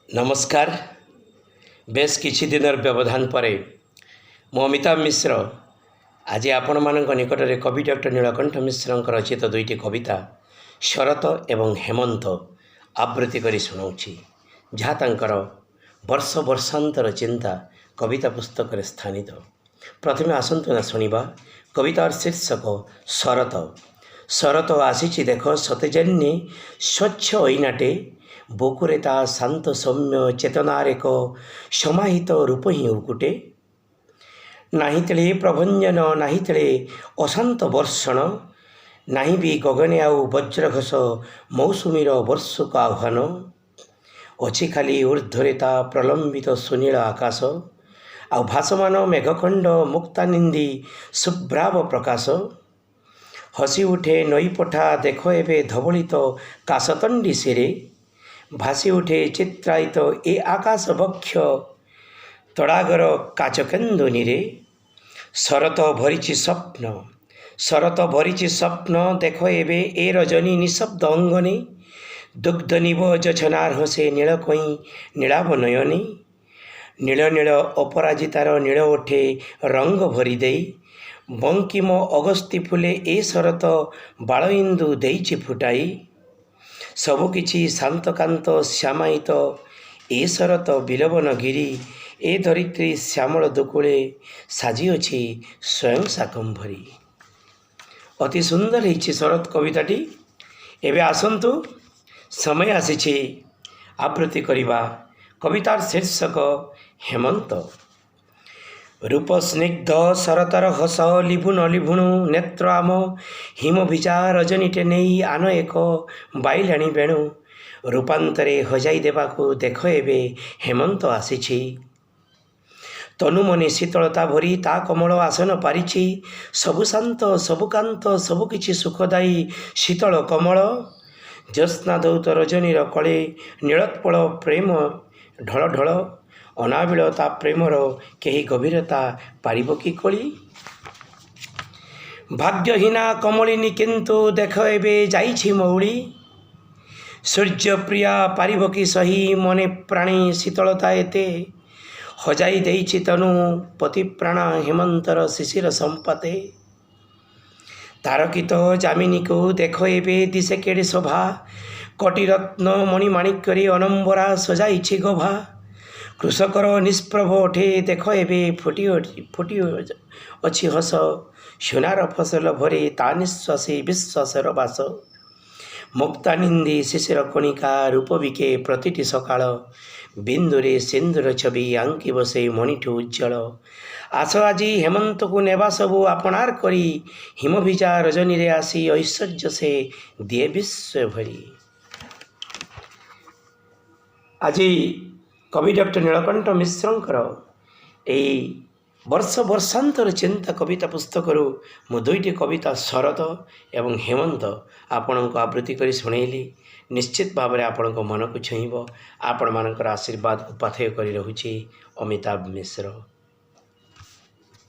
ନମସ୍କାର। ବେଶ କିଛି ଦିନର ବ୍ୟବଧାନ ପରେ ମୁଁ ଅମିତାଭ ମିଶ୍ର ଆଜି ଆପଣମାନଙ୍କ ନିକଟରେ କବି ଡକ୍ଟର ନୀଳକଣ୍ଠ ମିଶ୍ରଙ୍କ ରଚିତ ଦୁଇଟି କବିତା ଶରତ ଏବଂ ହେମନ୍ତ ଆବୃତ୍ତି କରି ଶୁଣାଉଛି, ଯାହା ତାଙ୍କର ବର୍ଷ ବର୍ଷାନ୍ତର ଚିନ୍ତା କବିତା ପୁସ୍ତକରେ ସ୍ଥାନିତ। ପ୍ରଥମେ ଆସନ୍ତୁ ନା ଶୁଣିବା କବିତାର ଶୀର୍ଷକ ଶରତ। ଶରତ ଆସିଛି ଦେଖ ସତେ ଯେହ୍ନେ ସ୍ୱଚ୍ଛ ଐନାଟେ, ବୁକୁରେ ତା ଶାନ୍ତ ସୌମ୍ୟ ଚେତନାର ଏକ ସମାହିତ ରୂପ ହିଁ ଉକୁଟେ। ନାହିଁ ତେଳେ ପ୍ରଭଞ୍ଜନ, ନାହିଁ ତେଳେ ଅଶାନ୍ତ ବର୍ଷଣ, ନାହିଁ ବି ଗଗନେ ଆଉ ବଜ୍ରଘୋଷ ମୌସୁମୀର ବର୍ଷକ ଆହ୍ୱାନ। ଅଛି ଖାଲି ଊର୍ଦ୍ଧ୍ୱରେ ତା ପ୍ରଲମ୍ବିତ ସୁନୀଳ ଆକାଶ, ଆଉ ଭାସମାନ ମେଘଖଣ୍ଡ ମୁକ୍ତାନିନ୍ଦି ଶୁଭ୍ରାବ ପ୍ରକାଶ। ହସି ଉଠେ ନଈପଠା ଦେଖ ଏବେ ଧବଳିତ କାଶତଣ୍ଡି ଶିରେ, ଭାସି ଉଠେ ଚିତ୍ରାୟିତ ଏ ଆକାଶ ବକ୍ଷ ତଡ଼ାଗର କାଚକେନ୍ଦୁନୀରେ। ଶରତ ଭରିଛି ସ୍ୱପ୍ନ, ଶରତ ଭରିଛି ସ୍ୱପ୍ନ ଦେଖ ଏବେ ଏ ରଜନୀ ନିଶବ୍ଦ ଅଙ୍ଗନେ, ଦୁଗ୍ଧ ନିବ ଜୋଛନାର ହସେ ନୀଳ କଇଁ ନୀଳାଭ ନୟନେ। ନୀଳ ନୀଳ ଅପରାଜିତାର ନୀଳ ଓଠେ ରଙ୍ଗ ଭରି ଦେଇ, ବଙ୍କିମ ଅଗସ୍ତି ଫୁଲେ ଏ ଶରତ ବାଳଇନ୍ଦୁ ଦେଇଛି ଫୁଟାଇ। ସବୁକିଛି ଶାନ୍ତକାନ୍ତ ଶ୍ୟାମାୟିତ ଏ ଶରତ ବିଲବନ ଗିରି, ଏ ଧରିତ୍ରୀ ଶ୍ୟାମଳ ଦୁକୁଳେ ସାଜିଅଛି ସ୍ୱୟଂ ଶାକମ୍ଭରୀ। ଅତି ସୁନ୍ଦର ହେଇଛି ଶରତ କବିତାଟି। ଏବେ ଆସନ୍ତୁ, ସମୟ ଆସିଛି ଆବୃତ୍ତି କରିବା କବିତାର ଶୀର୍ଷକ ହେମନ୍ତ। ରୂପ ସ୍ନିଗ୍ଧ ଶରତର ହସ ଲିଭୁ ନ ଲିଭୁଣୁ ନେତ୍ର ଆମ, ହିମ ଭିଜା ରଜନୀଟେ ନେଇ ଆନ ଏକ ବାଇଲାଣି ବେଣୁ। ରୂପାନ୍ତରେ ହଜାଇ ଦେବାକୁ ଦେଖ ଏବେ ହେମନ୍ତ ଆସିଛି। ତନୁ ମନେ ଶୀତଳତା ଭରି ତା କମଳ ଆସନ ପାରିଛି, ସବୁ ଶାନ୍ତ, ସବୁ କାନ୍ତ, ସବୁ କିଛି ସୁଖଦାୟୀ ଶୀତଳ କମଳ। ଜ୍ୟୋତ୍ସ୍ନା ଧୌତ ରଜନୀର କଳେ ନୀଳୋତ୍ପଳ ପ୍ରେମ ଢଳ ଢଳ, ଅନାବିଳ ତା ପ୍ରେମର କେହି ଗଭୀରତା ପାରିବ କି କଳି? ଭାଗ୍ୟହୀନା କମଳିନୀ କିନ୍ତୁ ଦେଖ ଏବେ ଯାଇଛି ମଉଳି, ସୂର୍ଯ୍ୟପ୍ରିୟା ପାରିବ କି ସହି ମନେ ପ୍ରାଣେ ଶୀତଳତା ଏତେ? ହଜାଇ ଦେଇଛି ତନୁ ପତିପ୍ରାଣ ହେମନ୍ତର ଶିଶିର ସମ୍ପାତେ। ତାରକିତ ଯାମିନୀକୁ ଦେଖ ଏବେ ଦିଶେ କେଡ଼େ ଶୋଭା, କଟିରତ୍ନ ମଣିମାଣିକ୍ୟରେ ଅନମ୍ବରା ସଜାଇଛି ଗଭା। କୃଷକର ନିଷ୍ପ୍ରଭ ଓଠେ ଦେଖ ଏବେ ଫୁଟି ଫୁଟି ଅଛି ହସ, ସୁନାର ଫସଲ ଭରେ ତା ନିଶ୍ୱାସେ ବିଶ୍ୱାସର ବାସ। ମୁକ୍ତାନିନ୍ଦି ଶିଶିର କଣିକା ରୂପ ବିକେ ପ୍ରତିଟି ସକାଳ, ବିନ୍ଦୁରେ ସିନ୍ଦୁର ଛବି ଆଙ୍କି ବସେ ମଣିଠୁ ଉଜ୍ଜ୍ୱଳ। ଆସ ଆଜି ହେମନ୍ତକୁ ନେବା ସବୁ ଆପଣାର କରି, ହିମଭିଜା ରଜନୀରେ ଆସି ଐଶ୍ୱର୍ଯ୍ୟ ସେ ଦିଏ ବିଶ୍ୱ ଭରି। ଆଜି କବି ଡକ୍ଟର ନୀଳକଣ୍ଠ ମିଶ୍ରଙ୍କର ଏଇ ବର୍ଷ ବର୍ଷାନ୍ତର ଚିନ୍ତା କବିତା ପୁସ୍ତକରୁ ମୁଁ ଦୁଇଟି କବିତା ଶରତ ଏବଂ ହେମନ୍ତ ଆପଣଙ୍କୁ ଆବୃତ୍ତି କରି ଶୁଣେଇଲି। ନିଶ୍ଚିତ ଭାବରେ ଆପଣଙ୍କ ମନକୁ ଛୁଇଁବ। ଆପଣମାନଙ୍କର ଆଶୀର୍ବାଦକୁ ପାଥେୟ କରି ରହୁଛି ଅମିତାଭ ମିଶ୍ର।